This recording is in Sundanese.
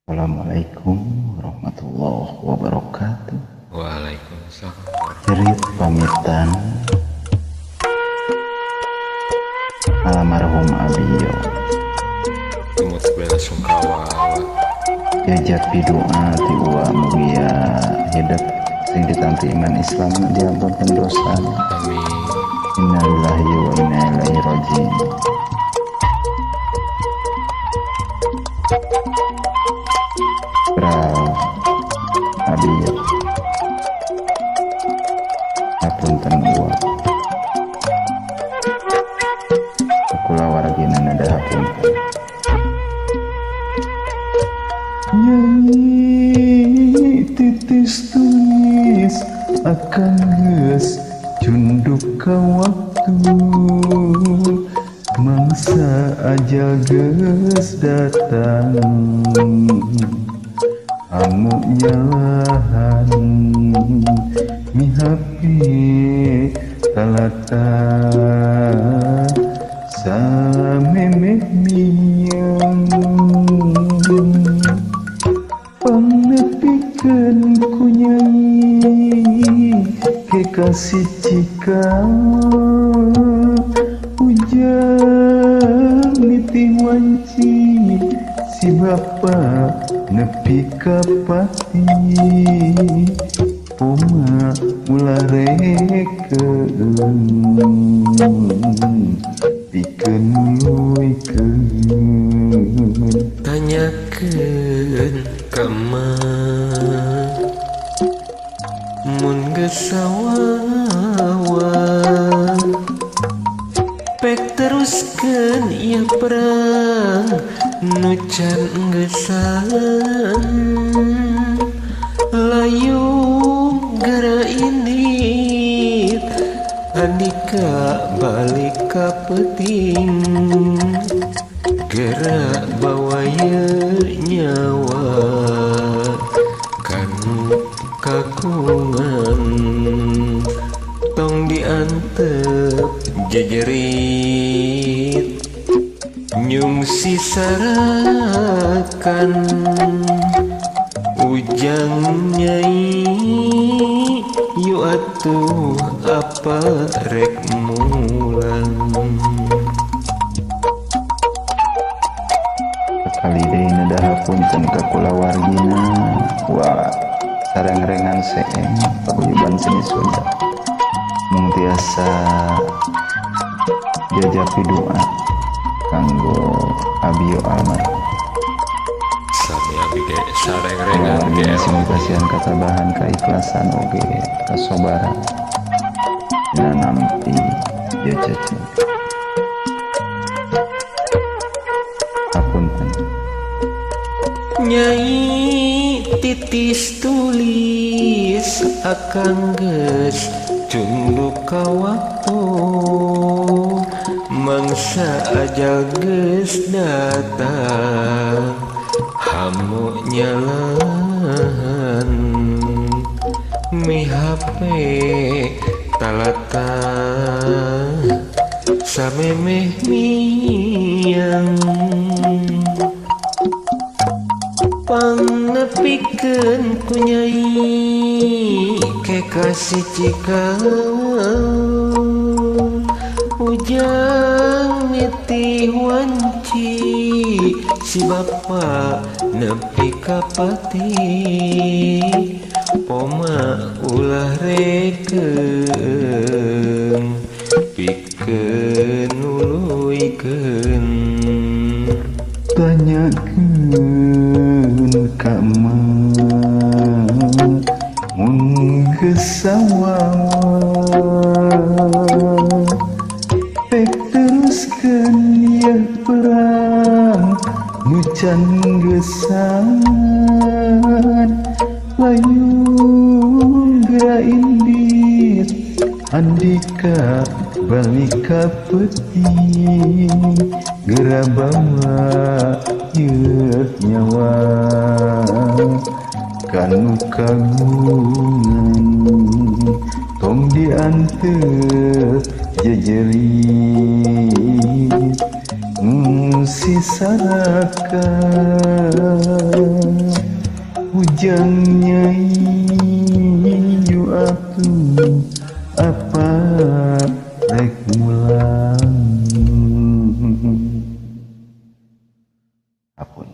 Assalamualaikum warahmatullahi wabarakatuh. Waalaikumsalam. Cerit pamitan almarhum Abiyo. Tumut bela sungkawa. Jajak pidoa ti uwa mugia hidup sing ditampi iman Islam diampunkan dosa. Amin. Innalillahi wa inna ilaihi raji'un. Abiyo. Hapunten uwa. Kulawargina nada hapunten. Nyanyi titis tulis akan geus cunduk ka waktu mangsa ajal geus datang amu nyalahan mihapi talata samemeh miang pangnepikeun ku nyai kekasih cika ujang nitih wanci si bapa nepi ka pati poma ulah rekeun pikeun nuluykeun tanyakeun ka emak mun geus sawawa pek teruskeun ieu perang nu can geusan layung gara indit andika balik ka peuting gerak bawa ye nyawa kanu kakungan tong diantep jejerit nyungsi sarakan ujang nyai yu atuh apa rek mulang. Sekali deui nada hapunten ka kulawargina wa sareng-rengan seeng paguyuban seni Sunda mung tiasa jajapi doa kanggo Abiyo almarhum. Sami abi ge sareng-rengan ge sing kasihan katabahan kaikhlasan oge kasobaran dina nampi jajapi. Hapunten. Nyai titis tulis akang geus cunduk ka waktu mangsa ajal geus datang hamu nyalahan mihape talata samemeh miang pangnepikeun ku nyai kekasih cika ujang nitih wanci si bapa nepi ka pati poma ulah rekeung pikeun nuluykeun tanyakeun ka emak mun geus sawawa pek teruskeun ieu perang nu can geusan layung geura indit andika balik ka peuting geura bawa ieu nyawa kanu kagungan tong diantep jejerit si saraka Ujang nyai ju atuh apa rek mulang. Ampun.